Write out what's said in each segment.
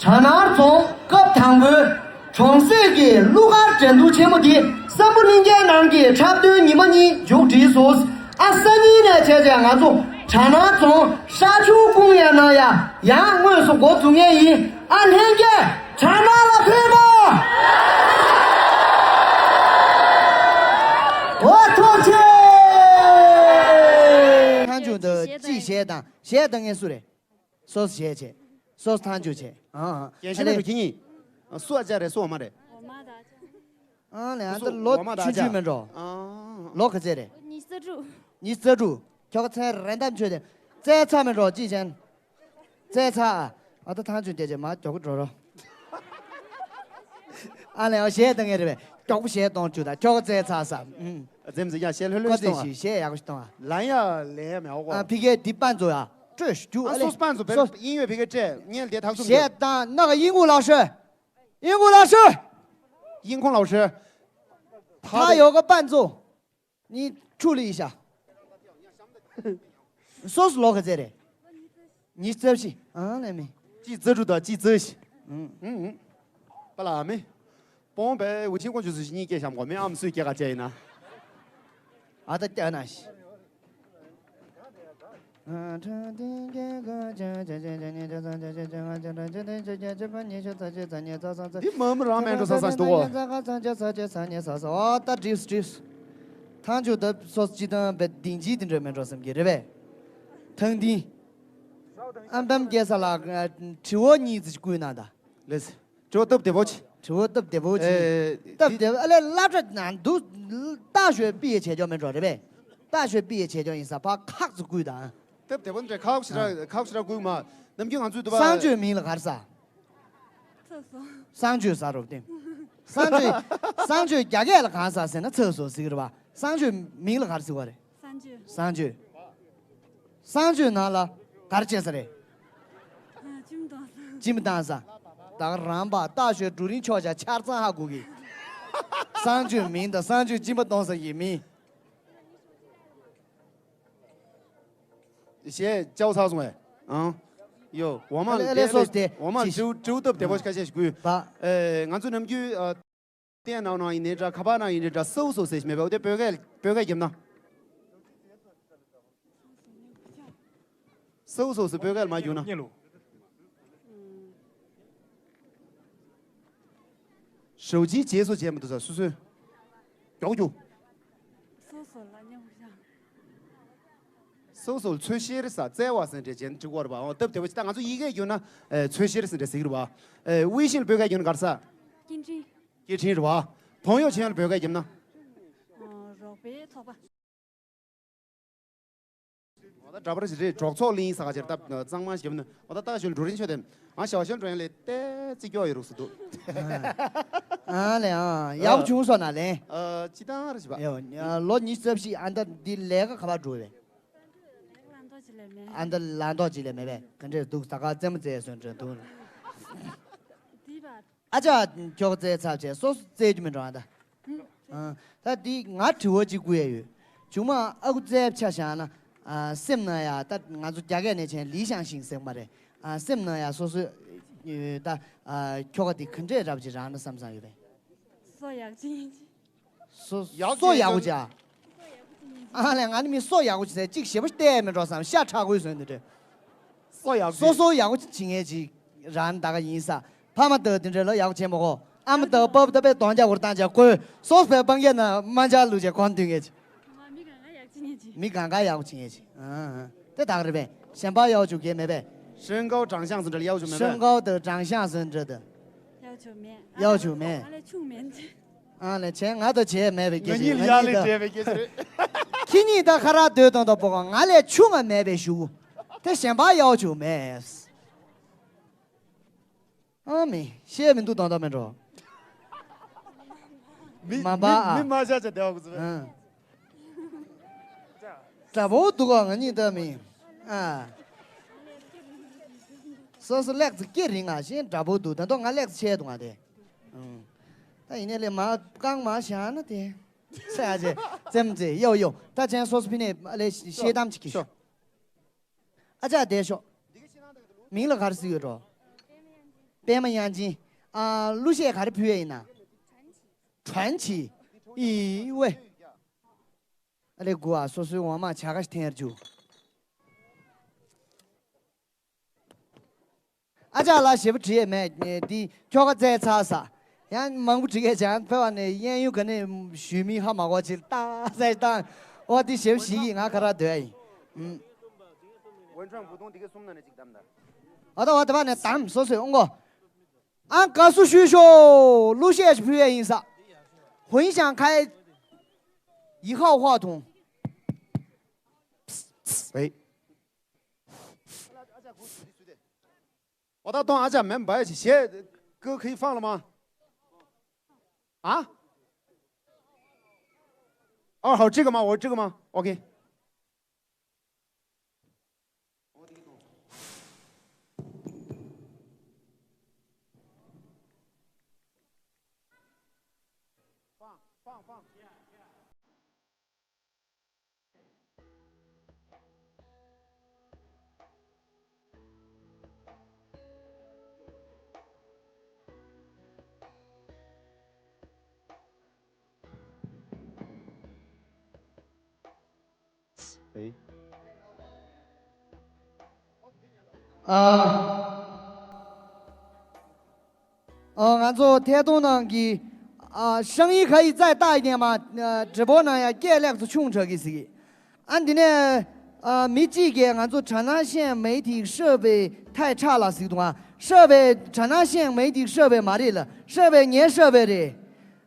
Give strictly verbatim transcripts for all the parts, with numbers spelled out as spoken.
གྲ་ནང་རྫོང་སྐབས་དང་པོའི་གྲོང་གསེབ་ཀྱི་གླུ་གར་འགྲན་བསྡུར་ཆེན་མོ་འདི་སམ་བྷོ་ལྷན་རྒྱས་ནང་གི་འཁྲབ་སྟོན་ཉི་མ་གཉིས་མཇུག་སྒྲིལ་སོང་། ཨ་སང་ཉིན་ནས་བྱས་རྗེས་ང་ཚོ་གྲ་ནང་རྫོང་ཤར་ཆུ་ཀུང་ཡའི་ནང་ཡང་ཡང་དངོས་སུ་འགོ་འཛུགས་མཁན་ཡིན། ཨ་ལྷན་རྒྱས་གྲ་ནང་ལ་ཕེབས་རོགས། འོ་ཐུགས་རྗེ་ཆེ། ཐང་ཆུང་དུ་ཅི་གཞས་དང་གཞས་དང་ངེས་སུ་རེད། སོ་སོ་གཞས་བྱས། སོ་སོ་ཐང་ཆུ་བྱས། ཨང་། རྒན་ཤོས་མེད་འགྲོ་ཁྱེད་གཉིས། སུ་ཨ་ཅག་རེད་སུ་འོ་མ་རེད། འོ་མ་དང་ཨ་ཅག་ཨང་ལས་ཨ་སུ་ད་ལོ་འོ་མ་དང་ཨ་ཆུང་ཆུང་ཅག་མེད་འགྲོ། ཨང་། ལོ་ག་ཚད་རེད། ཉི་ཤུ་རྩ་དྲུག་ཉི་ཤུ་རྩ་དྲུག་ཁྱོ་ག་ཚན་རན་དམ་ཆོས་དེ། བཙལ་ཚར་མེད་འགྲོ་ཅི་བྱས། བཙལ་ཚར། ཨ་ད་ཐང་ཆུ་བསྡད་ཅེས་མ་མགྱོགས་པོ་འགྲོ་རོགས། ཨ་ལས་ཨ་གཞས་གཏོང་ངེས་རེད་པས། མགྱོགས་པོ་གཞས་གཏོང་བཅུག་དང་ཁྱོ་ག་བཙལ་ཚར་ས། ཨུམ། ཨ་ཙེམ་ཟེར་ཡ་གཞས་ལྷོད་ལྷོད་ཁོ་ཞིག་གཏོང་ཨ། ཚོས་གཞས་ཡག་པོ་ཞིག་གཏོང་ཨ། ལན་ཡ་ལན་ཡ་མེད་འོ་ཨ་གོ། ཕི་གའི་འདི་པན་ཚོ་ཡ། སྤྲོས་ཞུ་ཨ་ཨ་ལེ། སོ་སོ་པན་ཚོ་སོ་བེ་ཨིན་ཡོད་ཕི་གའི་སྤྲད་ངས་ལྟས་ཐག་ཆོད་གཞས་མེད། 当那个音乐老师，音乐老师，音控老师，他有个伴奏，你处理一下。སོ་སོ་ལོ་ག་ཚད་རེད། ཉི་ཤུ་རྩ་བཞི། ཨང་ལས་མི། གཅིག་རྩ་དྲུག་དང་གཅིག་རྩ་བཞི། ཨང་། ཨང་ཨང་། པ་ལ་མི། པོང་པའི་འུ་ཆིང་ཀོང་ཆུ་སུ་ཞིག་གཉིས་སྐད་བཤམ་གོ་མི་ཨམ་སུའི་སྐད་ག་བཅད་ཡིན་ན། ཨ་ད་སྐྱ་ན་ཤི། འདི་མ་མི་རང་མེད་འགྲོ་ས་ས་ཞིག་འདུག་གོ། ཨོ་ད་བྲིས་བྲིས། ཐང་ཆུ་ད་སོ་སོ་སྤྱི་བཏང་པའི་ལྡིང་ཇི་དེ་འདྲ་མེད་འགྲོ་བསམ་གྱི་རེད་པས། ཐང་ལྡིང་། ཨམ་བམ་རྒྱལ་ས་ལ་དྲི་བ་གཉིས་ཙམ་ཞིག་བསྐུལ་གནང་ད། ལེས། དྲི་བ་སྟབས་བདེ་པོ་ཆེ། དྲི་བ་སྟབས་བདེ་པོ་ཆེ། ཨེ། སྟབས་བདེ་པོ་ཨ་ལས་སློབ་གྲྭ་ནང་དུ་ལྟ་ཞོད་པི་ཡེ་བྱེད་ཀྱོག་མེད་འགྲོ་རེད་པས། ལྟ་ཞོད་པི་ཡེ་བྱེད་ཀྱོག་ཡིན་ས་ཕ་ཁག་ཙི་བསྐུལ་དང་། སྟབས་བདེ་པོ་འདྲ་ཁག་ཞེ་དྲག་ཁག་ཞེ་དྲག་བསྐུལ་མ། ནམ་རྒྱུན་ང་ཚོའི་དུ་བ། གསང་སྤྱོད་མིང་ལ་ག་རེ་ཟ། ཚགས་སོ། གསང་སྤྱོད་ཟ་རོབ་སྟེ། གསང་སྤྱོད། གསང་སྤྱོད་རྒྱ་སྐད་ལ་གང་ཟ་ཟེར་ན་ཚགས་སོ་ཟེར་གི་རེད་པ། གསང་སྤྱོད་མིང་ལ་ག་རེ་ཟེར་བ་རེད། གསང་སྤྱོད། གསང་སྤྱོད། གསང་སྤྱོད་ནང་ལ་ག་རེ་བྱེད་ས་རེད། ཨ་ཅིམ་བཏང་ས། ཅིམ་བཏང་ས། ད་ག་རང་པ་ལྟ་ཞོད་འབྲུ་རིང་ཆོག་ཆ་ཆར་ཚང་ཧ་གོ་གི། གསང་སྤྱོད་མིང་དང་གསང་སྤྱོད་ཅིམ་པ་གཏོང་ས་ཡི་མིང་། གཞས་བཅའ་བོ་ཚར་སོང་བས། ཨང་། ཡོ། འོ་མ་ཨ་ལེ་ཨ་ལེ་སོ་སྟེ། འོ་མ་ཅིའུ་ཅིའུ་སྟབས་བདེ་པོ་ཞིག་ཁ་ཤས་ཤིག་དགོས། པ། ཨེ། ང་ཚོ་ནམ་རྒྱུན་ཨ། ཏན་ནང་ནང་ཡིན་ནའི་འདྲ་ཁ་པར་ནང་ཡིན་ནའི་འདྲ་སོ་སོ་ཟེར་ཞིག་མེད་པ་འོ་དེ་བོད་སྐད་བོད་སྐད་རྒྱབ་ན། སོ་སོ་སོ་བོད་སྐད་ལ་མ་བསྒྱུར་ན། 手机解锁 བྱས་མི་འདུག་ས་སོ་སོའི། མགྱོགས་རྒྱུ། སོ་སོ་ལ་སྙོམས་ཤག་སོ་སོ་འཚོལ་ཤེས་རེད་ས་བཙལ་བ་ཟེར་འདྲ་བྱས་ན་འགྲིག་གི་རེད་པ། འོ་སྟབས་བདེ་པོ་ཅིག་ད་ང་ཚོ་ཡི་གེ་བསྒྱུར་ན་ཨེ་འཚོལ་ཤེས་རེད་ཟེར་འདྲ་ཟེར་གི་རེད་པ། ཨེ་微信 ལ་བོད་སྐད་བསྒྱུར་ན་ག་རེ་ཟ། 见证། 见证 རེད་པ། 朋友圈 ལ་བོད་སྐད་བརྒྱབ་ན། ཨ་རོགས་པའི་ཚོགས་པ། འོ་ད་འདྲ་པར་ཞིག་རེད། གྲོགས་ཚོགས་གླིང་ས་ག་ཅེར་སྟབས་གཙང་མ་ཞིག་བརྒྱབ་ན་འོ་ད་ལྟ་ཞོལ་འགྲོ་རིན་ཆོད་དེ་ང་ཞའོ་ཞོལ་འགྲོ་ཡ་ལས་ཏེ་རྩིས་སྐྱོ་ཡོད་རུག་སུ་འདུག་ཨ་ལས་ཨ་ཡག་པོ་བྱུང་སོང་ན་ལས། ཨ་ཅི་ཏང་རེ་ཞིག་པ། ཡོ། ལོ་ཉི་ཤུ་རྩ་བཞི་ཨ་ད་འདི་ལས་ཀ་ག་པར་འགྲོ་བས། ལ་མདོག་ཅི་ལས་མེད། ཨ་ད་ལ་མདོག་ཅི་ལས་མེད་པས་ག་འདྲས་འདུག་ས་ག་རྩེད་མོ་རྩེ་སོན་འདྲ་འདུག་འདི་པ། ཨ་ཅག་ཁྱོ་ག་རྩེད་ཚར་བྱས་སོ་སོ་རྩེད་རྒྱུ་མི་འགྲོ་ཨ་ད། ཨ། ད་འདི་ང་དྲི་བ་གཅིག་བསྐུར་ཡ་ཡོད། ཆུང་མ་ཨ་ཁུ་རྩེད་ཆ་བཞག་ན། ཨ་སེམས་ནང་ཡ་ད་ང་ཚོ་རྒྱ་སྐད་ནས་བྱས་ལི་ཤང་ཤིང་ཟེར་གི་མ་རེད། ཨ་སེམས་ནང་ཡ་སོ་སོ། ད་ཨ་ཁྱོ་ག་འདི་ག་འདྲས་རབ་ཅིག་རག་ན་བསམ་བསམ་ཡོད་པས། སོ་ཡག་ཅིག་ཡིན་ཅིག་སོ་ཡག་སོ་ཡག་པོ་ཅིག་ཅིག་ཨ་ལས་ང་ནི་མི་སོ་ཡག་པོ་ཅིག་ཟེར་གཅིག་ཞེ་པོ་བལྟས་མི་འགྲོ་བསམ་ཤ་ཁྲག་ཁུའི་ཟོན་འདི་འདྲས། སོ་ཡག་སོ་སོ་ཡག་པོ་ཅིག་བྱེད་མཁན་ཅིག་རང་ད་ག་ཡིན་ས། ཕ་མ་དག་དེ་འདྲས་ལ་ཡག་པོ་བྱེད་མ་གོ་ཨ་མ་དག་པབ་ད་པས་གདོང་རྒྱ་བོར་བཏང་བྱ་ཀོས་སོ་སོ་པའི་སྤང་རྒྱ་ན་དམའ་འཇག་ལུག་བྱས་གོན་འདུག་མཁན་ཅིག་མི་གང་ག་ཡག་པོ་བྱེད་མཁན་ཅིག་ཨ་ཨ་དེ་དག་རེད་པས། གཞན་པ་ཡག་པོ་བྱེད་མཁན་མེད་པས། 身高长相 ཟེར་འདྲ་ལ་ཡག་པོ་བྱེད་མེད་པས། 身高དང་长相 ཟེར་འདྲ་དང་། ཡག་པོ་བྱེད་མེད། ཡག་པོ་བྱེད་མེད། ང་ལས་ཆུང་མེད། ཨ་ལས་བྱས་ང་དང་བྱས་མེད་པའི་སྐད་ཆ་ང་གཉིས་ལ་ཡག་ལས་འབྲེལ་བའི་སྐད་ཆ་རེད། ཁྱེད་གཉིས་ད་ཁ་རག་སྡོད་དང་དང་པོ་ག་ང་ལས་ཆུང་ང་མེད་པའི་ཞུ། དེ་གཞན་པ་ཡག་པོ་བྱེད་མེད། ཨ་མི་ཤེས་མི་འདུག་དོན་དག་མེད་འགྲོ། མི་མ་པ་ཨ། མི་མ་ཤ་ཆ་དེ་བ་གུ་ཚུ། ཨ། དྲ་བོ་འདུག་ག་ང་གཉིས་ལྟ་མི། ཨ། སོ་སོ་ལེགས་ཚེ་སྐྱེ་རིང་ང་ཤེས་དྲ་བོ་འདུག་ད་དོ་ང་ལེགས་ཚེ་ཆེ་འདུག་ང་དེ། ཨ། ད་ཡིན་ནའི་ལས་མ་རྐང་མ་བཞག་ན་དེ། ཚེ་ཨ་ཅེ་ཙེམ་ཙེ་ཡོ་ཡོ་ད་ཅན་སོ་སོ་ཕི་ནས་ཨ་ལས་ཤེས་གཏམ་ཅིག་གི་ཤོ། ཨ་ཅག་བསྡད་ཤོག་མིང་ལ་ག་རེ་ཟེར་ཡོད་འགྲོ། པདྨ་དབྱངས་ཅན། ཨ། གླུ་གཞས་ག་རེ་ཕུལ་ཡ་ཡིན་ན། 传奇。 ཨི་ཝེ། ཨ་ལེ་དགུ་ཨ། སོ་སོའི་འོ་མ་བྱ་དགའ་ཞིག་འཐེན་རྒྱུ། ཨ་ཅག་ལ་ཞེ་པོ་བྲིས་ཡས་མེད། འདི་ཁྱོ་ག་བཙལ་ཚར་ས། ཡང་མང་པོ་བྲིས་ཡས་ཅང་ཕེབས་པ་ནས་གཡས་གཡོན་ག་ནས་ཞུས་མིན་ཧ་མ་གོ་ཅིག་ཏག་ས་ཞིག་བཏང་། ཨོ་འདི་ཞེ་པོ་ཞིག་ཡིན། ང་ག་ར་སྡོད་ཡིན། ཨུམ། 文创股东这个松呢，那这个咱们的。 ཨ་ད་བ་དེ་བ་ནས་དམ་སོ་སོའི་ཨོང་གོ། ཨང་དགའ་བསུ་ཞུ་ཤོག། གླུ་གཞས་ཤིག་ཕུལ་ཡས་ཡིན་ས། 回响开。 一号话筒。 喂。我到东阿家门白起鞋哥可以放了吗？啊？二号这个吗？我这个吗？OK。 喂。 ཨ། ཨ། ང་ཚོ་ཐད་གཏོང་ནང་གི། ཨ། 声音可以再大一点吗？ ཨ། 直播ནང་ཡང་སྐད་ལེགས་སུ་ཆུང་དྲགས་ཀྱི་ཟིག་ཨ། འདི་ནས། ཨ། མི་གཅིག་གིས་ང་ཚོ་གྲ་ནང་ཤན་མེ་ཐིག་设备太差ལ་ཟིག་འདུག་ཨ། 设备། གྲ་ནང་ཤན་མེ་ཐིག设备མ་རེད་ལ། 设备ངའི་设备རེད།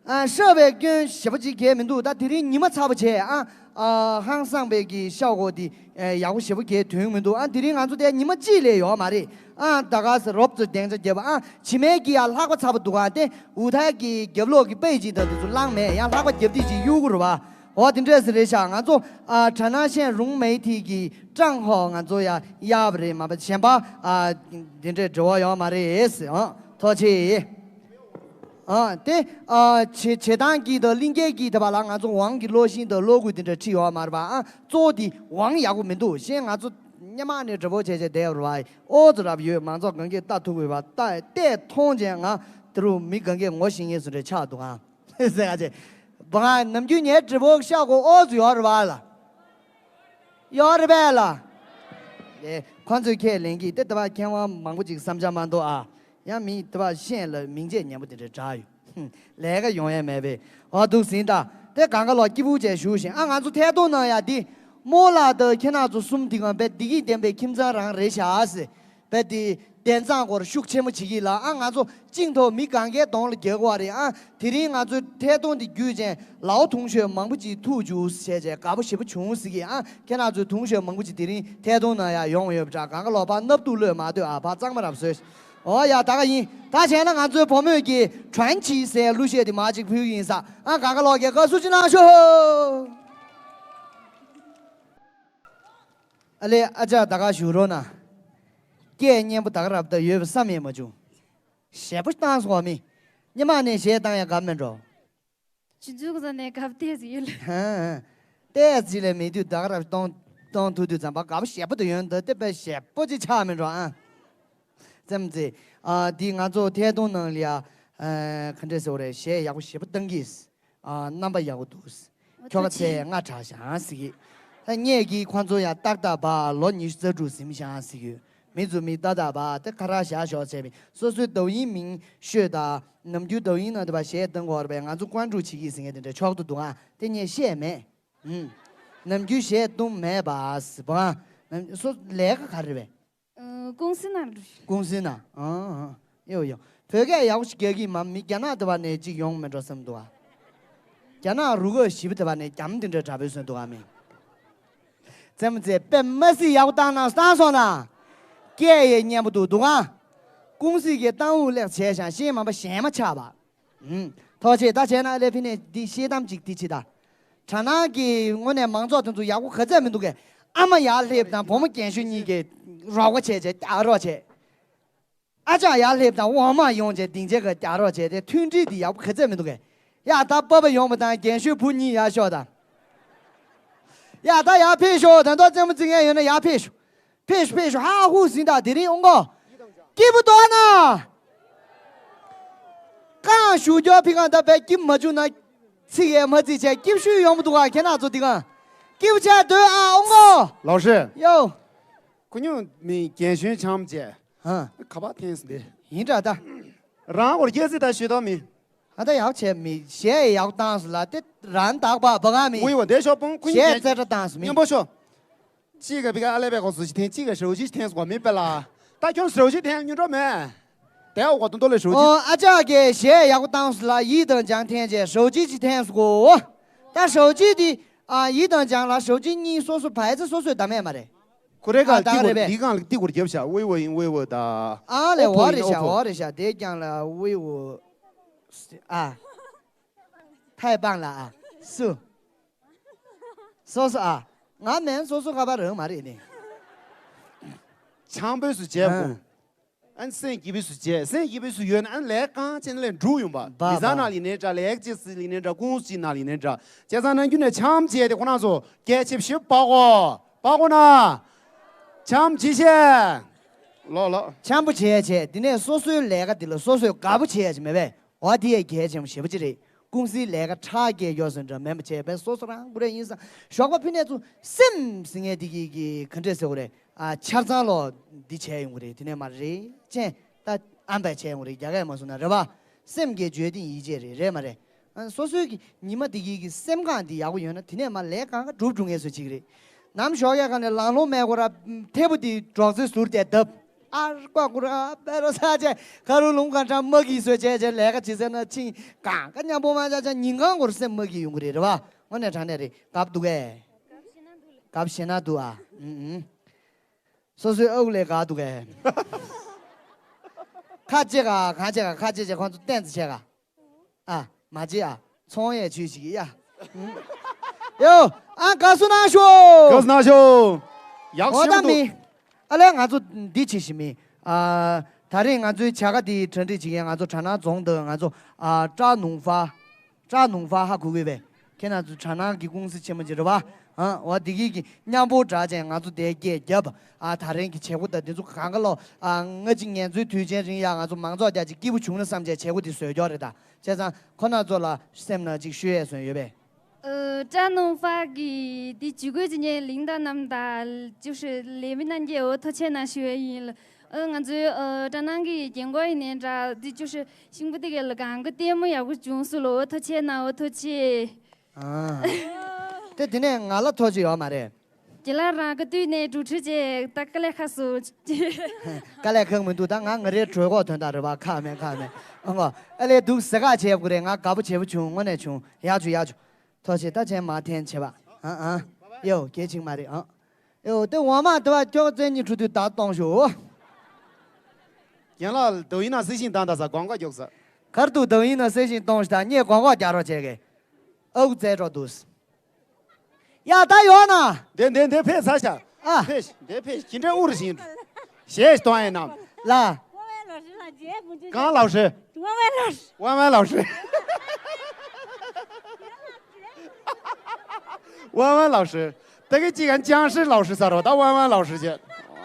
ཨ། 设备སྐྱོན་ཞེ་པོ་ཅིག་གས་མི་འདུག་ད་དེ་རིང་ཉི་མ་ཚ་པོ་བྱས་ཨ། ཨ། ཧང་སངས་པའི་གི་ཤ་འོ་དེ། ཨ། ཡག་པོ་ཞེ་པོ་གས་ཐོན་མི་འདུག་ཨ། དེ་རིང་ང་ཚོ་དེ་ཉི་མ་གཅིག་ལས་ཡོད་མ་རེད་ཨ། ད་ག་ས་རོབ་ཙམ་སྡིངས་ཆ་བརྒྱབ་ཨ། ཕྱི་མའི་གི་ཡ་ལྷག་པ་ཚ་པོ་འདུག་ཨ། དེ་འུ་ཐག་གི་རྒྱབ་ལོགས་གི་པེ་ཅིག་ད་དེ་ཚོ་བླངས་མེད། ཡང་ལྷག་པ་རྒྱབ་དུས་ཅིག་གཡུག་གི་རུ་བ། འོ་དེ་འདྲས་སེ་རེད་ཤག་ང་ཚོ། ཨ། གྲ་ནང་ཤན་རུང་མེ་ཐིག་གི་ཀྲང་ཧོ་ང་ཚོ་ཡ་གཡར་བ་རེད་མ་པ་གཞན་པ། ཨ། དེ་འདྲས་འབྲེལ་བ་ཡོད་མ་རེད་ཨ། ཐུགས་རྗེ་ཆེ། ཨ། དེ། ཨ། བྱེད་བྱེད་སྟངས་ཀྱི་དང་གླིང་སྐྱེས་ཀྱི་དེ་བ་ལ་ང་ཚོ་ཝང་གི་བློ་ཤིང་དང་བློ་གུས་དེ་འདྲ་ཁྲིད་ཡོད་མ་རེད་པ་ཨ། གཙོ་བོ་དེ་ཝང་ཡག་པོ་མི་འདུག་གཞན་ང་ཚོ་སྔོན་མ་ནས་འབྲེལ་བ་བྱས་བྱས་བསྡད་ཡོད་རེད་པ། ཨོ་ཙི་རབ་ཡོད། མང་ཚོགས་གང་གས་ལྟ་ཐུབ་དགོས་པ། ལྟ་བལྟས་མཐོང་བྱས་ང་དེ་རུ་མི་གང་གས་ངོ་ཤེས་མཁན་བཟོ་འདྲ་ཆགས་འདུག་ཨ། ཟེར་ག་ཅེ། བ་ང་ནམ་རྒྱུན་ངའི་འབྲེལ་བ་ཤག་གོ་ཨོ་ཙི་ཡོད་རེད་པ་ལ། ཡོད་རེད་པས་ལ། ཨེ། ཁོ་ཚོས་ཁས་ལེན་གྱི་དེ་ལྟ་བ་མཁས་དབང་མང་པོ་ཅིག་བསམ་འཆར་མ་འདུག་ཨ། ཡང་མི་དེ་བ་ཤེས་ལ་མིང་ཆད་ཉན་པོ་དེ་འདྲ་དྲག་ཡོད། ལས་ཀ་ཡོང་ཡ་མེད་པས། ཨ་འདུག་ཟིན་ད། དེ་གང་ག་ལོག་སྐྱིད་པོ་བྱས་བཞུགས་ཤིང་ཨ། ང་ཚོ་ཐད་གཏོང་ནང་ཡ་འདི། རྨོ་ལགས་དང་ཁྱེད་རང་ཚོ་གསུམ་འདི་གང་བས་བདེ་སྐྱིད་ལྡན་པའི་ཁྱིམ་ཚང་རང་རེད་ཤག་ཟེར། བས་དེ་བསྟན་བཟང་སྐོར་ཤུགས་ཆེན་པོ་བྱེད་ཀྱི་ལ་ཨ། ང་ཚོ་གཅིག་ཐོག་མི་གང་གའི་གདོང་ལ་རྒྱག་གི་བ་རེད་ཨ། དེ་རིང་ང་ཚོའི་ཐད་གཏོང་འདི་བརྒྱུད་ཅན་ལའོ་དུང་ཤོས་མང་པོ་ཅིག་ཐུག་བཅུག་བྱས་བྱས་དགའ་པོ་ཞེ་པོ་བྱུང་ཟིག་གི་ཨ། ཁྱེད་རང་ཚོའི་དུང་ཤོས་མང་པོ་ཅིག་དེ་རིང་ཐད་གཏོང་ནང་ཡ་ཡོང་ཡོད་པ་འདྲ། གང་ག་ལོག་ཕར་སྣབས་ཏུ་གློད་མ་སྡོད་ཨ། ཕར་གཙང་མ་རབ་བཟོས། ཨོ་ཡ་ད་ག་ཡིན། ད་བྱས་ན་ང་ཚོའི་བུ་མོས་ཀྱི་དྲན་གྱིས་ཟེར་གླུ་གཞས་དེ་མ་ཅིག་ཕུལ་གྱི་ཡིན་ས་ཨ། གང་ག་ལོག་གི་དགའ་བསུ་ཅིག་གནང་ཤོག་ཨ་ལེ་ཨ་ཅག་ད་ག་བཞུགས་རོགས་གནང་། སྐད་སྙན་པོ་ད་ག་རབ་ད་ཡོད་པ་བསམ་ཡས་མ་བྱུང་། ཞེ་པོ་བཏང་སོང་བ་མི། སྙེ་མ་ནས་གཞས་བཏང་ཡ་དགའ་མེད་འགྲོ། ཆུ་ཆུ་གཟའ་ནས་དགའ་བདེ་ཟིག་ཡོད་ལ། ཧ་ཧ། ཏོག་ཙམ་ལས་མི་དུས་ད་ག་རབ་གཏོང་གཏོང་ཐུབ་དུས་ཙམ་པ་དགའ་པོ་ཞེ་པོ་དུ་ཡོང་འདུག་དེ་དཔེ་ཞེ་པོ་ཅིག་ཆགས་མེད་འགྲོ་ཨ། ཙམ་ཙེ། ཨ། འདི་ང་ཚོ་ཐད་གཏོང་ནང་ལ་ཡ། ཨ། ག་འདྲས་ཟེར་བ་རེད། གཞས་ཡག་པོ་ཞེ་པོ་བཏང་གིས། ཨ། རྣམ་པ་ཡག་པོ་འདུག་ཁྱོ་ག་ཚེ་སྔ་དྲགས་ཤག་ཟེར་གི། ད་ངས་ཀྱིས་ཁོང་ཚོ་ཡ་ཏག་ཏག་བ་ལོ་ཉི་ཤུ་རྩ་དྲུག་ཟིན་ཤག་ཟེར་གི་ཡོད། མི་ཚོ་མི་ཏག་ཏག་བ་དེ་ཁ་རག་བཞག་ཤོག་བྱས་པས་སོ་སོའི་ཏའུ་ཡིན་མིང་ཤོད་ད། ནམ་རྒྱུན་ཏའུ་ཡིན་ནང་དུ་བ་གཞས་གཏོང་དགོས་རེད་པས། ང་ཚོ་ཀོན་ཀྲུའུ་བྱེད་ཀྱི་ཟེར་མཁན་དེ་འདྲ་ཆོག་ཏུ་འདུག་ཨ། དེ་ངས་བཤད་མེད། ཨུམ། ནམ་རྒྱུན་གཞས་གཏོང་མེད་པ་ཟེར་བ། ཨ། སོ་ལས་ཀ་ག་རེ་རེད་པས། ཨ། ཀུང་སི་ནང་ལ། ཀུང་སི་ནང་། ཨང་ཨང་། ཡོ་ཡོ། བོད་སྐད་ཡག་པོ་ཞིག་རྒྱག་གི་མ། མི་རྒྱ་ནག་དེ་བ་ནས་ཅིག་ཡོང་མེད་འགྲོ་བསམ་འདུག་ཨ། རྒྱ་ནག་རུ་ཁག་ཞི་བ་དེ་བ་ནས་རྒྱམ་དེ་འདྲ་འདྲ་པོའི་སོན་འདུག་ཨ་མི། ཙེ་མོ་ཙེ་དཔེ་མ་སྲིད་ཡག་པོ་བཏང་ན་བཏང་སོང་ན། སྐད་ཡེ་སྙན་པོ་འདུག་འདུག་ཨ། ཀུང་སི་གི་ཏང་དབུ་ལེགས་བྱས་ཤང་ཤེས་མ་པ་གཞན་མ་ཆགས་པ། ཐོག་ཆེ་ད་བྱས་ན་ལེ་ཕི་ནས་འདི་ཤེས་གཏམ་ཅིག་འདི་ཅི་ད། དྲ་ནང་གི་དངོས་གནས་མང་ཚོགས་དེ་ཚོ་ཡག་པོ་ག་ཚད་མི་འདུག་གས། ཨ་མ་ཡར་སླེབས་དང་བུ་མོ་རྒན་ཤོས་གཉིས་ཀས་རོགས་པ་བྱས་བྱས་རྒྱག་རོགས་བྱས། ཨ་ཅག་ཡར་སླེབས་དང་འོག་མ་ཡོང་བྱས་སྡིངས་ཆའི་ཁ་རྒྱག་རོགས་བྱས་ཏེ་མཐུན་སྒྲིལ་འདི་ཡག་པོ་ག་ཚད་མི་འདུག་གས། ཡ་ད་པ་པ་ཡོང་བ་དང་རྒན་ཤོས་བུ་གཉིས་ཡར་ཤོག་དང་། ཡ་ད་ཡར་ཕེབས་ཤོག་ད་དུང་རྩེད་མོ་རྩེ་མཁན་ཡོད་ན་ཡར་ཕེབས་ཤོག་ཕེབས་ཤོག་ཕེབས་ཤོག་ཧ་ཧུ་ཟིན་ད་དེ་རིང་ཨོང་གོ། སྐྱིད་པོ་འདུག་ཨ་ན། ཞུ་རྒྱུ་ཕི་གང་ད་བས་སྐྱིབ་མ་བཅུག་ན་ཚིག་ཡས་མ་ཚིག་བྱས་སྐྱིབ་ཞུས་ཡོང་མི་འདུག་ག་ཁྱེད་རང་ཚོ་འདི་གང་སྐྱིབ་བྱས་སྡོད་ཨ་ཨོ་ངོ་ལགས་སེ། ཡོ། ཁུ་ཉུང་མི་རྒན་གཞོན་འཆམ་བྱས། ཧ། ཁ་པར་འཐེན་སོང་སྟེ། ཡིན་དྲ་ད། རང་སྐོར་སྐྱེ་སྲིད་ད་ཞུས་དོ་མི། ཨ་ད་ཡག་བྱས་མི་གཞས་ཡག་བཏང་སོང་ལ་དེ་རང་དག་པ་བ་ག་མི། ཝི་ཝོ་དེ་ཤོག་པོང་ཁུ་ཉུང་གཞས་རྩེ་གྲ་བཏང་སོང་མི། སྙན་པོ་ཤོག་གཅིག་ག་བི་ག་ཨ་ལེ་བའི་གོ་སུ་ཞིག་འཐེན་གཅིག་ག་ཧྲོ་ཞིག་འཐེན་སོང་མི་པེ་ལ། ད་ཁྱོད་ཧྲོ་ཞིག་འཐེན་ཉུ་འགྲོ་མེད། དེ་འོ་གོ་དུང་དོ་ལེ་ཧྲོ་ཞིག་ཨོ་ཨ་ཅག་གིས་གཞས་ཡག་པོ་བཏང་སོང་ལ་ཡིད་དང་འཇང་འཐེན་བྱས་ཧྲོ་ཞིག་ཅིག་འཐེན་སོང་གོ། ད་ཧྲོ་ཞིག་དེ་ཨ་ཡིད་དང་འཇང་ལ་ཧྲོ་ཞིག་གཉིས་སོ་སོ་བའི་ཚེ་སོ་སོས་ད་མེད་མ་རེད། ཁོ་རེ་ག་ཨ་ཏི་ད་གོ་རེ་བས། འདི་གང་ལ་ཏི་གོར་རྒྱབ་ཤག་ཝི་ཝོ་ཡིན་ཝི་ཝོ་ད། ཨ་ལེ་ཨོ་ཕོ་འོ་རེ་ཡིན་ཤག་ཨོ་ཕོ། འོ་རེ་ཤག་དེ་རྐྱང་ལ་ཝི་ཝོ། ཨ། ཐའི་པང་ལ་ཨ། སུ། སོ་སོ་ཨ། ང་མེན་སོ་སོ་ཁ་པར་རང་མ་རེད་ནི། ཆང་བོས་སུ་བྱས་ཨ། གོ་ཨན་སེམས་སྐྱིད་པོས་སུ་བྱས་སེམས་སྐྱིད་པོས་སུ་ཡོད་ན་ཨན་ལས་གང་བྱས་ན་ལས་འགྲུབ་ཡོང་པ། བ་མི་ཚང་བ། ནང་ལ་ཡིན་ནའི་འདྲ་ལས་ཅི་སི་ལ་ཡིན་ནའི་འདྲ་ཀུང་སི་ནང་ལ་ཡིན་ནའི་འདྲ་བྱས་ཙང་ནམ་རྒྱུན་ནས་འཆམ་བྱས་ཏེ་ཁོ་རང་ཚོ་སྐད་ཆེབ་ཞིབ་པག་གོ་པག་གོ་ན། འཆམ་ཇི་བྱས། ལོ་ལོ། འཆམ་པོ་བྱས་བྱས་དེ་ནས་སོ་སོའི་ལས་ཀ་དེ་ལ་སོ་སོས་དགའ་པོ་བྱས་ཡ་ཅིག་མེད་པས། འོ་དེ་ཡས་གལ་ཆེན་པོ་ཞེ་པོ་ཅིག་རེད། ཀུང་སིའི་ལས་ཀ་ཁྲག་སྐྱེལ་ཡོད་ཟེར་འདྲ་མེད་པ་བྱས་པས་སོ་སོ་རང་ཀུ་རེ་ཡིན་ས། ཞོགས་པ་ཕི་ནས་ཚུར་སེམས་ཟིན་ངེས་དེ་གི་གི་ག་འདྲས་ཟེར་དགོས་རེད། ཨ་ཆར་ཚང་ལོ་འདི་བྱས་ཡོང་གི་རེད་དེ་ནས་མ་རེད་ཅན་ད་ཨམ་པས་བྱས་ཡོང་གི་རེད་རྒྱ་སྐད་མ་སོང་ན་རེད་བ། སེམས་ཀྱི་བརྗོད་དེ་ཡིད་ཆེས་རེད་རེད་མ་རེད། ཨ་སོ་སོའི་གི་ཉི་མ་དེ་གི་གི་སེམས་ཁམས་དེ་ཡག་པོ་ཡོད་ན་དེ་ནས་མ་ལས་གང་ག་འགྲུབ་འགྲུབ་ངེས་སུ་ཅིག་རེད། ནམ་ཞོགས་ཡ་ག་ནས་ལང་ལོང་མེད་གོ་ར་ཐེ་བོ་དེ་སྒྲོག་ཙེ་ཟུར་དེ་བརྡབ། ཨར་ཀ་ཀུ་ར་པེ་རོ་ས་ཆེ་ཁ་རུ་ལུང་ག་འདྲ་མ་གི་བཟོས་བྱས་བྱས་ལས་ཀ་བྱེད་ཟེར་ན་ཆིང་གང་ག་མཉམ་པོ་མ་ཆ་ཆ་ཉིན་གང་གོར་སེམས་མ་གི་ཡོང་གི་རེད་རེད་བ། དངོས་གནས་དྲང་གནས་རེད་དགའ་འདུག་གས། དགའ་ཞེ་ན་འདུག་ཨ། ཨུ་ཨུ། སོ་སོའི་ཨ་ཁུ་ལས་དགའ་འདུག་གས། ཁ་ཅེ་ག་གང་ཅེ་ག་ཁ་ཅེ་ཅེ་ཁོང་ཚོ་བསྟན་ཚེ་ཆེ་ག་ཨ་མ་ཅེ་ཨ་ཚོང་ཡས་ཆུས་ཤིག་ཡ། ཡོ། ཨ་དགའ་བསུ་གནང་ཤོག་དགའ་བསུ་གནང་ཤོག་ཡག་ཤོས་འདུག་ཨ་ལས་ང་ཚོ་འདི་ཅི་ཞིག་མིན། ཨ་ད་རེས་ང་ཚོའི་བྱ་དགའ་འདི་གྲ་སྒྲིག་བྱེད་མཁན་ང་ཚོ་གྲ་ནང་རྫོང་དང་ང་ཚོ་ཨ་བཀྲ་ནུང་ཧྥ། བཀྲ་ནུང་ཧྥ་ཧ་གོ་གི་བས། ཁྱེད་རང་ཚོ་གྲ་ནང་གི་ཀུང་སི་ཆེན་མོ་ཅིག་རེད་བ། ཨ་འོ་དེ་གི་གི་མཉམ་པོ་འདྲ་ཅན་ང་ཚོ་དེ་སྐད་རྒྱབ། ཨ་ད་རེས་ཀྱི་བྱེད་སྒོ་དང་འདི་ཚོ་གང་ག་ལོ། ཨ་སྔ་ཕྱི་ངལ་འཚོའི་དུས་ཆེན་རིང་ཡ་ང་ཚོ་མང་ཚོགས་རྒྱ་ཅིག་སྐྱིད་པོ་བྱུང་ན་བསམ་བྱས་བྱེད་སྒོ་འདི་བཟོས་ཀྱོག་རེད་ད། བྱས་ཙང་ཁོ་ན་ཚོ་ལ་སེམས་ནང་ཅིག་ཤོད་ཡས་སོན་ཡོད་པས། ཨ་བཀྲ་ནུང་ཧྥ་གི་འདི་ཇུས་འགོད་བྱེད་མཁན་ལིང་ཏ་རྣམས་དང་ཅུ་ཧྲི་ལས་མི་རྣམས་ཀྱི་འོ་ཐུགས་རྗེ་གནང་ཞུ་ཡས་ཡིན། ཨ་ང་ཚོའི་ཨ་གྲ་ནང་གི་རྒན་གོག་ཡིན་ནའི་འདྲ་འདི་ཅུ་ཧྲི་ཤིང་བུ་དེ་གའི་ལ་གང་གི་ལྟད་མོ་ཡག་པོ་བྱུང་སོང་ལོ། འོ་ཐུགས་རྗེ་གནང་འོ་ཐུགས་རྗེ། ཨ། དེ་དེ་ནས་ང་ལ་ཐོ་ཅི་ཡོད་མ་རེད། རྒན་ལགས་རང་གི་དུས་ནས་འགྲོ་ཁྲིད་བྱས་ད་དཀའ་ལས་ཁག་སོང་། དཀའ་ལས་ཁག་མི་འདུག་ད་ང་ང་རའི་གྲོད་ཁོག་དོན་དག་རེད་བ་ཁག་མེད་ཁག་མེད། ཨ་ངོ་ཨ་ལས་འདུག་ཟེ་ཁག་བྱས་དགོས་རེད། ང་དགའ་པོ་བྱས་པོ་བྱུང་དངོས་གནས་བྱུང་ཡག་བྱུང་ཡག་བྱུང་། ཐོ་ཅི་ད་ཆེན་མ་འཐེན་བྱས་པ། ཨ་ཨ། ཡོ་གལ་ཆིག་མ་རེད་ཨ། ཨེའོ་དེ་འོ་མ་དེ་བ་ཁྱོད་བཙན་གཉིས་འཁྲུ་དུས་ད་གཏོང་ཤོག་རྒན་ལགས་དུ་ཡིན་ན་སེ་ཤིང་བཏང་ད་ས་གོང་ཀ་རྒྱོགས་ས། གར་དུ་དུ་ཡིན་ན་སེ་ཤིང་གཏོང་ཤི་ད་ངས་གོང་ཀ་རྒྱག་རོགས་བྱེད་གེ། ཨའུ་བཙལ་འགྲོ་འདུག་ཡ་ད་ཡོང་ན། འདི་འདི་འདི་ཕེབས་ས་ཤ། ཨ། ཕེབས་འདི་ཕེབས་ཁྱི་འདྲ་ཨུ་རུ་བཞིན། གཞས་གཏོང་ཡིན་ནམ། ལ། དབང་བའི་ལགས་སེ། དབང་བའི་ལགས་སེ། དབང་བའི་ལགས་སེ། དབང་བའི་ལགས་སེ། ད་གི་ཅི་ག་ཅང་ཧྲི་ལགས་སེ་ཟེར་རོ་ད་དབང་བའི་ལགས་སེ་ཅེ།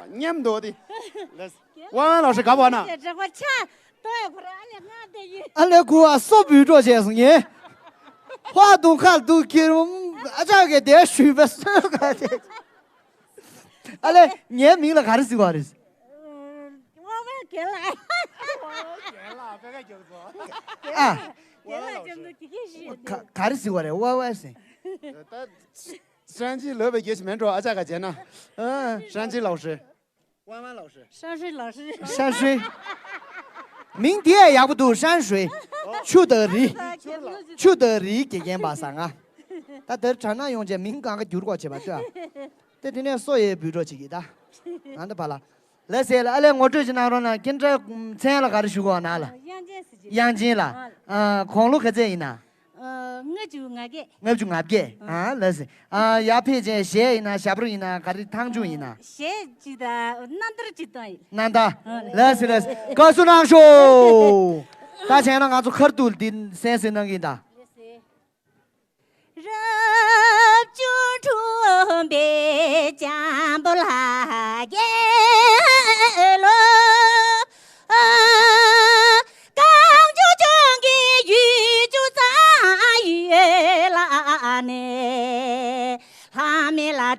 མཉམ་དུ་དེ། དབང་བའི་ལགས་སེ་ག་པ་ན། ཨ་ལེ་ཁུ་ཨ་སོ་བུད་འགྲོ་བྱས་སོང་ངས། ཧོ་དུང་ཁ་དུང་ཁྱེར་ཨ་ཅག་གི་དེ་ཞུས་པ་སོས་ག་དེ། ཨ་ལེ་ངའི་མིང་ལ་ག་རེ་ཟེར་བ་རེད། དབང་བའི་རྒན་ལགས། ཨ། རྒན་ལགས་ཅང་ཏུ་དེ་གས་ཞིག་ག་ག་རེ་ཟེར་བ་རེད་དབང་བའི་ཟེར། ད་ཧྲན་ཅི་ལོས་པའི་རྒྱལ་ཞིག་མེད་འགྲོ་ཨ་ཅག་ག་བྱས་ན། ཧྲན་ཅི་ལགས་སེ། 弯弯老师。山水老师。山水。མིང་དེ་ཡག་པོ་འདུག山水། ཆུ་དང་རི། ཆུ་དང་རིའི་དགེ་རྒན་པ་ཟེར་ང་། ད་དེར་དྲ་ན་ཡོང་བྱས་མིང་གང་ག་བསྒྱུར་དགོས་བྱེད་པ་ལྟོས། དེ་དེ་ནས་སོ་ཡའི་བུད་འགྲོ་བྱེད་ཀྱི་ད། ང་ད་བ་ལ། ལ་ཟེར་ལ་ཨ་ལས་ངོ་སྤྲོད་ཅིག་གནང་རོགས་གནང་ཁྱེད་འདྲ་མཚན་ལ་ག་རེ་ཞུ་དགོས་ན་ལ། དབྱངས་ཅན་ཟེར་གྱི། དབྱངས་ཅན་ལ། ཨ། དགུང་ལོ་ག་ཚད་ཡིན་ན། ལྔ་བཅུ་ང་བརྒྱད། ལྔ་བཅུ་ང་བརྒྱད། ཨ་ལགས་སེ། ཨ་ཡར་ཕེབས་ཅན་གཞས་ཡིན་ན་ཞབས་བྲོ་ཡིན་ན་ག་རེ་ཐང་ཆུང་ཡིན་ན། གཞས་ཅིག་དང་རྣམ་ཐར་ཅིག་གཏོང་ཡིན། རྣམ་ཐར། ལགས་སེ་ལགས་སེ་དགའ་བསུ་གནང་ཤོག་ད་བྱས་ན་ང་ཚོ་ཁར་ཐུག་འདི་གསན་གཟིགས་གནང་གི་ཡིན་ད། རབ་བྱུང་འཁྲུངས་པའི་འཇམ་པོ་ལྷ་རྒྱལ་ལོ། རྐང་མགྱོགས་ལྗོངས་ཀྱི།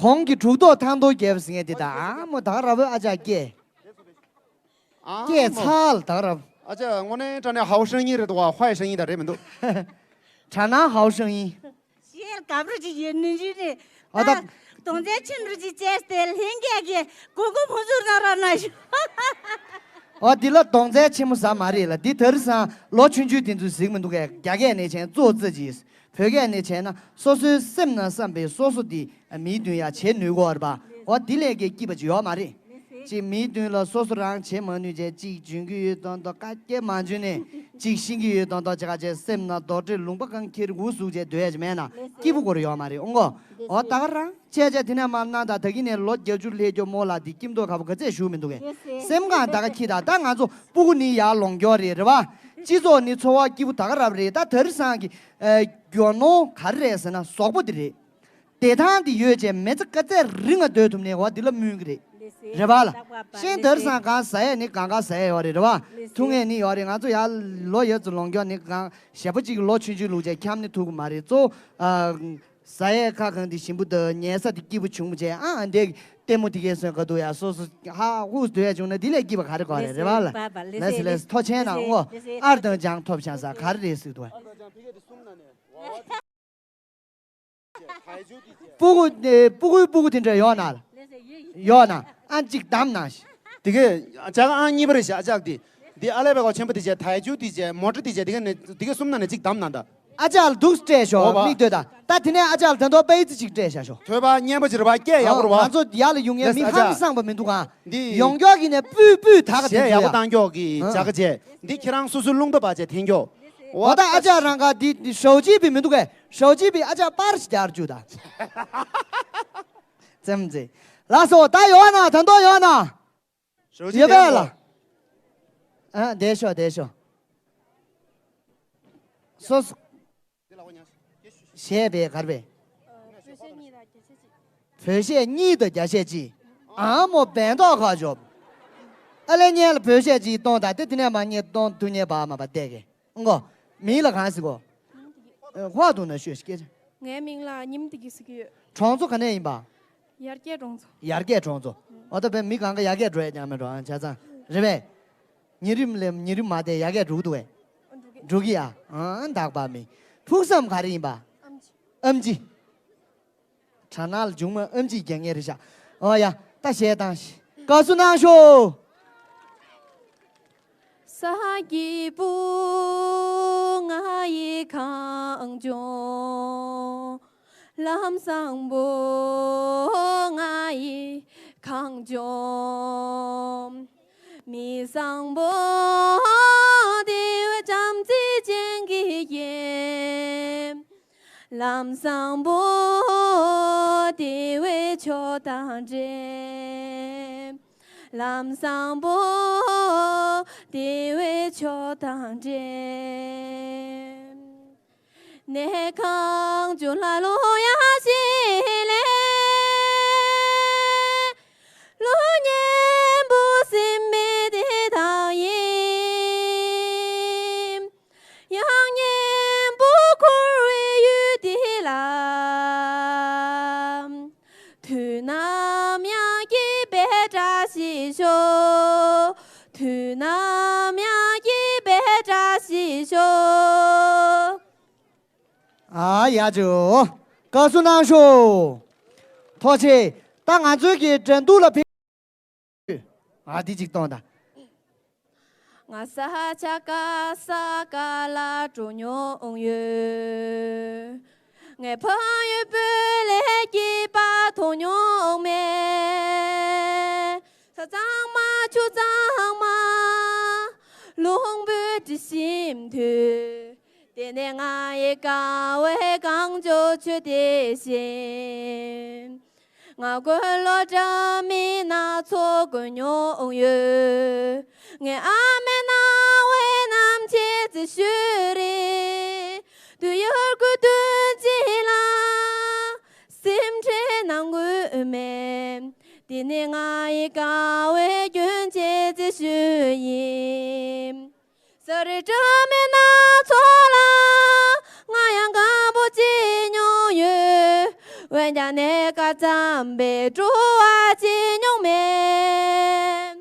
གོང་གི་གྲུབ་ཐོབ་ཐང་སྟོང་རྒྱལ་པོ་ཟེར་མཁན་དེ་དང་ཨ་མོ་ད་ག་ར་བོའི་ཨ་ཅག་སྐད། ཨ་སྐད་མོ་ཚར་ལ་ད་ག་ར་བོ། ཨ་ཅག་དངོས་གནས་དྲང་གནས་好声音རེད་འདུག་བ། 坏声音ད་རེད་མི་འདུག་དྲ་ནང་好声音། ཤེལ་དགའ་པོ་ཅིག་ཡོད་ནུས་ཅི་རེད། ཨ་ད། ད་དོང་རྩེ་ཆེན་པོ་ཅིག་བཅས་ཏེ་ལྷན་རྒྱས་ཀྱི་གོ་སྐབས་ཕུན་སུམ་ཚོགས་རོགས་གནང་ཞུ། ཨོ་འདི་ལ་དོང་རྩེ་ཆེན་མོ་ཟ་མ་རེད་ལ། འདི་དེ་རིང་སང་ལོ་ཆུང་ཆུང་དེ་ཚོས་གཟིགས་མི་འདུག་གས། རྒྱ་སྐད་ནས་བྱས་ན་ཙོ་ཙི་ཅིག་བོད་སྐད་ནས་བྱས་ན་སོ་སོའི་སེམས་ནང་བསམ་པའི་སོ་སོ་འདི་མིའི་མདུན་ཡ་བྱེད་ནུས་གོ་བར་པ། ཨོ་འདི་ལས་ཀའི་སྐྱིད་པ་ཅིག་ཡོད་མ་རེད། ཅིག་མིའི་མདུན་ལ་སོ་སོ་རང་བྱེད་མ་ནུས་བྱས་ཅིག་འཇོན་གྱི་ཡོད་མདོག་མདོག་ཀ་སྐད་མ་འཇོན་ནས་ཅིག་ཤེས་ཀྱི་ཡོད་མདོག་མདོག་བྱེད་ཁ་བྱས་སེམས་ནང་རྡོག་ཁྲེས་ལུང་པ་གང་ཁྱེར་འུ་ཟུག་བྱས་སྡོད་ཡ་ཅིག་མེད་ན་སྐྱིད་པོ་སྐོར་ཡོད་མ་རེད། ཨོང་གོ། ཨོ་ད་ག་རང་བྱས་བྱས་དེ་ནས་མར་གནང་དང་ད་གིན་ནས་ལོ་བརྒྱད་ཅུ་སླེབས་རྒྱུ་མོ་ལ་འདི་སྐྱིད་མདོག་ཁ་པོ་ག་ཚད་ཞུ་མི་འདུག་གས། སེམས་ཁམས་ད་ག་ཁྱི་དང་ད་ང་ཚོ་སྤུ་གུ་ནི་ཡར་ལོངས་རྒྱུ་རེད་རེད་བ། སྤྱི་ཚོགས་ནི་འཚོ་བ་སྐྱིད་པོ་ད་ག་རབ་རེད། ད་དེ་རིང་སང་གི་ཨ་རྒྱུ་ནོར་ག་རེ་རེད་ཟེར་ན་གཟུགས་པོ་དེ་རེད། བདེ་ཐང་དེ་ཡོད་ཅེས་མི་ཚེ་ག་ཚད་རིང་ང་སྡོད་ཐུབ་ནས་འོ་འདི་ལ་སྨོན་གི་རེད། རེད་བ་ལ། ཤིང་དེར་སང་གང་ཟ་ཡས་ནི་གང་ག་ཟ་ཡས་ཡོད་རེད་རེད་བ། ཐུག་ངེས་ནི་ཡོད་རེད། ང་ཚོ་ཡར་ལོ་ཡོད་ཚོ་ལོངས་སྐྱོར་ནི་གང་ཞེ་པོ་ཅིག་ལོ་ཆུང་ཆུང་ལུག་ཅེས་འཁྱམ་ནི་ཐུབ་གི་མ་རེད། གཙོ་བོ་ཨ་ཟ་ཡས་ཁ་གང་དེ་ཞིམ་པོ་འདུག་ཉལ་ས་དེ་སྐྱིད་པོ་བྱུང་བྱས་ཨ་འདས་ལྟད་མོ་དེ་གས་སོན་ག་འདུག་ཡ་སོ་སོ་ཧ་ཧུ་སྡོད་ཡ་བྱུང་ན་འདི་ལས་སྐྱིད་པ་ག་རེ་གོ་རེད་རེད་བ་ལ། ལ་སི་ལ་སི་ཐོ་ཆེན་ན་ཨོ་ཨར་དང་ལྗང་ཐོབ་ཆང་ས་ག་རེ་རེད་ཟིག་འདུག་བ། སྤུ་གུ་ཨེ་སྤུ་གུའི་སྤུ་གུ་དེ་འདྲ་ཡོད་ན་ལ། ཡོད་ན་ཨ་གཅིག་བདམས་ན་ཤི། དེ་གས་ཅག་ཨང་གཉིས་པ་རེད་ཤག་ཅག་དེ། འདི་ཨ་ལས་པའི་གོ་ཆེན་པོ་དེ་བྱས། དལ་ཆུ་དེ་བྱས། མོ་ཊ་དེ་བྱས། དེ་ག་ནས་དེ་ག་གསུམ་ནང་ནས་གཅིག་བདམས་གནང་ད། ཨ་ཅག་ལ་འདུག་སྤྲད་ཤོག་འོ་བ། མིག་ལྟོས་ད། ད་དེ་ནས་ཨ་ཅག་ལ་ད་དོ་པའི་ཙི་གཅིག་སྤྲད་བཞག་ཤོག་ཐོས་པ་སྙན་པོ་ཅིག་རེད་པ། སྐད་ཡག་པོ་རེད་པ། ང་ཚོ་ཡར་ལ་ཡོང་ངས་ལགས་མི་ཨ་ཅག་ཧང་སངས་པ་མི་འདུག་ག་འདི་ཡོང་མགྱོགས་ཀྱི་ནས་སྤུས་སྤུས་དག་ག་གཞས་དེ་ཡག་པོ་ཚོ་ཡ། བཏང་མགྱོགས་ཀྱི་ཨ། བྱ་དགའ་བྱས། འདི་ཁྱེད་རང་སོ་སོའི་རླུང་རྟ་བ་བྱས་འཐེན་མགྱོགས། འོ་ད་ཨ་ཅག་རང་ག་འདི་ཞའོ་ཅི་པི་མི་འདུག་གས། ཞའོ་ཅི་པི་ཨ་ཅག་པར་ཞིག་རྒྱག་རྒྱུ་ད། ཙམ་ཙེ། ལགས་སོ། ད་ཡོང་ན་ད་དོ་ཡོང་ན། ཞའོ་ཅི་ཡོད་པས་ལ། ཨ་བསྡད་ཤོག་བསྡད་ཤོག་སོ་སོ། གཞས་པས་གར་པས། བོད་གཞས་གཉིས་དང་རྒྱ་གཞས་གཅིག་ཨ་མོ་བན་ཏོག་ཁ་ཆོབ། ཨ་ལེ་ཉལ་བོད་གཞས་གཅིག་གཏོང་དང་དེ་དེ་ནས་མ་ཉེ་གཏོང་དུ་ཉེ་བ་མ་པ་བལྟས་གེ། ཨང་གོ། མིང་ལ་གང་ཟེར་གོ། ཧོ་དུ་ན་ཤོད་སྐད་ཆ། ངའི་མིང་ལ་ཉིམ་དེ་གི་ཟེར་གི་ཡོད། གྲོང་ཚོ་ག་ནས་ཡིན་པ། ཡར་རྒྱས་གྲོང་ཚོ། ཡར་རྒྱས་གྲོང་ཚོ། འོ་ད་བས་མི་གང་ག་ཡར་རྒྱས་འགྲོ་ཡ་ཉག་མེད་འགྲོ་ཨང་ཆ་ཚང་རེད་པས། ཉིན་རིམ་ལས་ཉིན་རིམ་མ་དེ་ཡར་རྒྱས་འགྲོ་གི་འདུག་བས། འགྲོ་གི་ཡ། ཨང་དག་པ་མི། ཕུགས་བསམ་ག་རེ་ཡིན་པ། ཨམ་ཆི། གྲ་ནག་ལ་འཇུག་མ་ཨམ་ཆི་རྒྱག་ངེས་རེད་ཤག་འོ་ཡ། ད་གཞས་བཏང་ཞིག་དགའ་བསུ་གནང་ཤོག་ས་སྐྱིད་པོ་ང་ཡི་གངས་ལྗོངས། ལམ་བཟང་པོ་ང་ཡི་གངས་ལྗོངས། མི་བཟང་པོ་དེ་བས་བྱམས་བརྩེ་ཅན་གྱི་རྐྱེན། ལམ་བཟང་པོ་དེ་བས་ཆོས་དང་འབྲེལ། ལམ་བཟང་པོ་དེ་བས་ཆོས་དང་འབྲེལ། ནས་གངས་ལྗོངས་ལ་ལོ་ཡ་ཞིག་ལས། ལོ་གཉན་པོ་སེམས་པའི་བདེ་ཐང་ཡིན། ཡང་གཉན་པོ་འཁོར་བའི་ཡུལ་འདི་ལ། དུས་ནམ་ཡང་སྐྱིད་པའི་བཀྲ་ཤིས་ཤོག་དུས་ནམ་ཡང་སྐྱིད་པའི་བཀྲ་ཤིས་ཤོག་ཨ་ཡ་ཇོ། བཀའ་བསུ་གནང་ཤོག་ཐུགས་རྗེ་ཆེ། ད་ང་ཚོའི་གི་འགྲན་བསྡུར་ལ་ཕེབས། ཨ་འདི་གཅིག་གཏོང་དང་། ང་ས་ཆ་ག་ས་ག་ལ་འགྲོ་མྱོང་ཡོད། ངས་ཕ་ཡུལ་བོད་ལས་སྐྱིད་པ་མཐོང་མྱོང་མེད། ས་གཙང་མ་ཆུ་གཙང་མ། ལུང་པའི་དྲི་ཞིམ་དུས། དེ་ནས་ང་ཡི་དགའ་བའི་གངས་ལྗོངས་ཆུ་དེ་བཞིན། ང་དགུང་ལོ་འདྲ་མིན་སྣ་ཚོགས་གོན་མྱོང་ཡོད། ངའི་ཨ་མའི་རྣ་བའི་རྣམ་ཤེས་རྩེ་ཤུལ་རེད། དུས་ཡུན་དགུ་བདུན་ཅིག་ལ་སེམས་ཁྲལ་གནང་དགོས་མེད། དེ་ནི་ང་ཡི་དགའ་བའི་རྒྱུན་ཆད་རྩེ་ཤུལ་ཡིན། ས་རི་འདྲ་མིན་སྣ་ཚོགས་ལ་ང་ཡང་དགའ་པོ་བྱེད་མྱོང་ཡོད། འོན་ཀྱང་གནས་སྐབས་ཙམ་པའི་སྤྲོ་བ་བྱེད་མྱོང་མེད།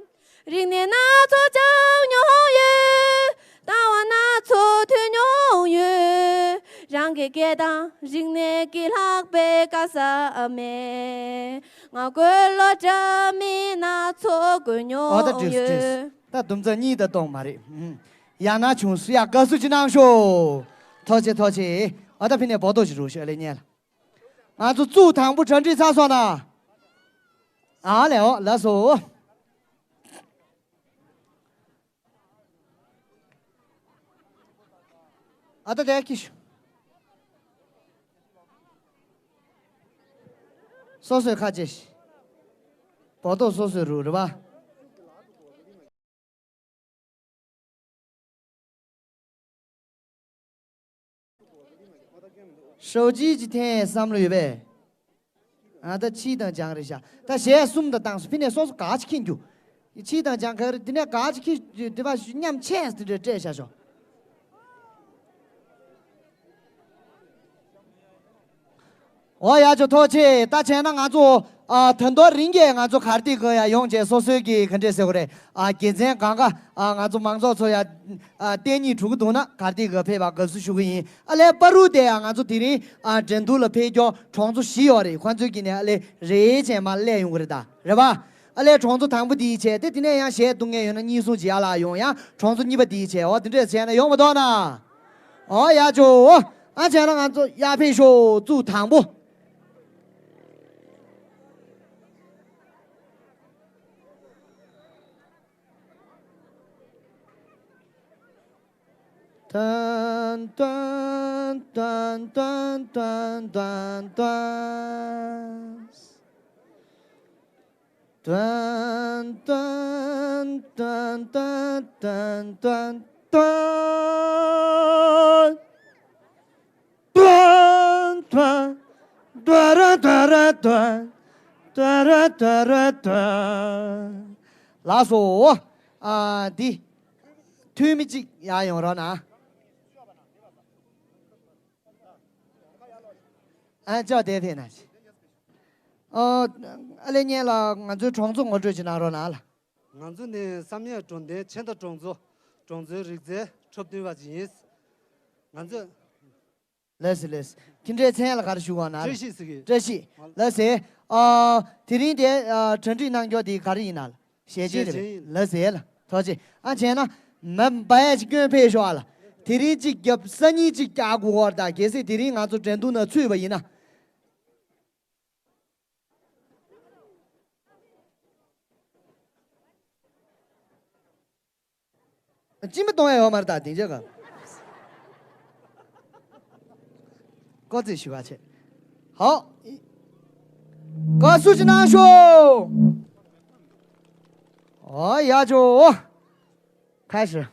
རིག་གནས་སྣ་ཚོགས་སྦྱངས་མྱོང་ཡོད། ལྟ་བ་སྣ་ཚོགས་ཐོས་མྱོང་ཡོད། རང་གི་སྐད་དང་རིག་གནས་ཀྱི་ལྷག་པའི་དགའ་ས་མེད། ང་དགུང་ལོ་འདྲ་མིན་སྣ་ཚོགས་གོན་མྱོང་ཡོད། ཨོ་ད་འགྲིགས་སོ་འགྲིགས་སོ། ད་དུམ་ཚ་གཉིས་ད་གཏོང་མ་རེད། ཨུམ། ཡང་ན་བྱུང་སོ་ཡ་དགའ་བསུ་ཅིག་གནང་ཤོག་ཐུགས་རྗེ་ཆེ་ཐུགས་རྗེ་ཆེ། ཨ་ད་ཕི་ནས་བོ་ཏོ་ཞིག་རུ་ཤོག་ལེ་ཉལ། ང་ཚོ་ཚུགས་དང་པོ་གྲ་སྒྲིག་ཚར་སོང་ན། ཨ་ལེ་ཨོ་ལ་སོ། ཨ་ད་དེ་ཁྱི་ཤུ། སོ་སོའི་ཁ་ཆེ་ཤི། བོ་ཏོ་སོ་སོའི་རུ་རེད་པ། ཧྲོ་ཅི་ཅི་ཐེན་བསམ་བློ་ཡོད་པས། ཨ་ད་ཕྱི་དང་བྱང་རེད་ཤག་ད་གཞས་གསུམ་དང་བཏང་སོ་ཕི་ནས་སོ་སོ་ག་ཅི་ཁྱིན་རྒྱུ། ཕྱི་དང་བྱང་ག་རེ་འདི་ནས་ག་ཅི་ཁྱི་འདི་བ་ཞུ་མཉམ་ཆས་འདི་འདྲ་སྤྲད་བཞག་ཤོག་འོ་ཡ་ཅོ་ཐུགས་རྗེ་ཆེ། ད་བྱས་ན་ང་ཚོ་ཨ་ད་དུང་རིང་གི་ང་ཚོ་གར་སྟེགས་གི་ཡ་ཡོང་བྱས་སོ་སོའི་གི་ག་འདྲས་ཟེར་དགོས་རེད། ཨ་དགེ་མཚན་གང་ག་ཨ་ང་ཚོ་མང་ཚོགས་ཚོ་ཡ་ཨ་བསྟན་གཉིས་དྲུག་གི་འདུག་ན་གར་སྟེགས་གི་ཕེབས་པ་དགའ་བསུ་ཞུ་གི་ཡིན། ཨ་ལས་པ་རུ་དེ་ཡ་ང་ཚོ་དེ་རིང་ཨ་འགྲན་བསྡུར་ལ་ཕེབས་མཁན་གྲོང་ཚོ་བཞི་ཡོད་རེད། ཁོང་ཚོའི་གི་ནས་ཨ་ལས་རེ་བྱས་མ་སླེབས་ཡོང་གི་རེད་ད་རེད་པ། ཨ་ལས་གྲོང་ཚོ་དང་པོ་འདིའི་ཆེད་དེ། དེ་ནས་ཡང་གཞས་བཏུང་མཁན་ཡོད་ན་གཉིས་གསུམ་ཅིག་ཡར་ལ་ཡོང་། ཡང་གྲོང་ཚོ་གཉིས་པ་འདིའི་ཆེད། འོ་དེ་འདྲས་བྱས་ན་ཡོང་མ་གཏོགས་ན། འོ་ཡ་ཇོ། འོ་ཨ་བྱས་ན་ང་ཚོ་ཡར་ཕེབས་ཤོག་གཙུག་དང་པོ། ཏན་ཏན་ཏན་ཏན་ཏན་ཏན་ཏན། ཏན་ཏན་ཏན་ཏན་ཏན་ཏན་ཏན། ཏན་ཏན་ཏན་ར་ཏན་ར་ཏན་ཏན་ར་ཏན་ར་ཏན། ལགས་སོ། ཨ་འདི་འཐུས་མི་གཅིག་ཡར་ཡོང་རོགས་གནང་། ཨ་ཅོག་དེ་ཕེབས་ན་ཆེ། ཨ་ཨ་ལེ་གཉན་ལགས། ང་ཚོའི་གྲོང་ཚོ་ངོ་སྤྲོད་ཅིག་གནང་རོགས་གནང་ལ། ང་ཚོ་ནི་བསམ་ཡས་གྲོང་རྡལ་ཆེ་མཐའ་གྲོང་ཚོ་གྲོང་ཚོའི་རིག་རྩལ་འཁྲབ་སྟོན་པ་ཅིག་ཡིན། ང་ཚོས། ལགས་སེ་ལགས་སེ། ཁྱེད་འདྲའི་མཚན་ལ་ག་རེ་ཞུ་དགོས་ན། བཀྲ་ཤིས་ཟེར་གི། བཀྲ་ཤིས། ལགས་སེ། ཨ་དེ་རིང་དེ་ཨ་གྲ་སྒྲིག་གནང་རྒྱུ་དེ་ག་རེ་ཡིན་ན་ལ། ཞལ་ཆེམས་རེད་པས། ཞལ་ཆེམས་ཡིན། ལགས་སེ་ལ། ཐུགས་རྗེ་ཆེ། ཨ་བྱས་ན་མ་པའི་ཅིག་སྐྱོན་ཕེབས་ཤོག་ཨ་ལ། དེ་རིང་གཅིག་བརྒྱབ་སང་ཉིན་གཅིག་བརྒྱབ་དགོས་ཀྱི་རེད་ད། གལ་སྲིད་དེ་རིང་ང་ཚོ་འགྲན་བསྡུར་ནང་ཚུད་པ་ཡིན་ན། སྤྱི་མི་གཏོང་ཡ་ཡོད་མ་རེད་ད་དེང་ཆ་ག། ཀོ་ཙི་ཞུ་བ་བྱེད། ཧའོ། དགའ་བསུ་ཞིག་གནང་ཤོག་འོ་ཡ་ཇོ། ཁ་ཤི།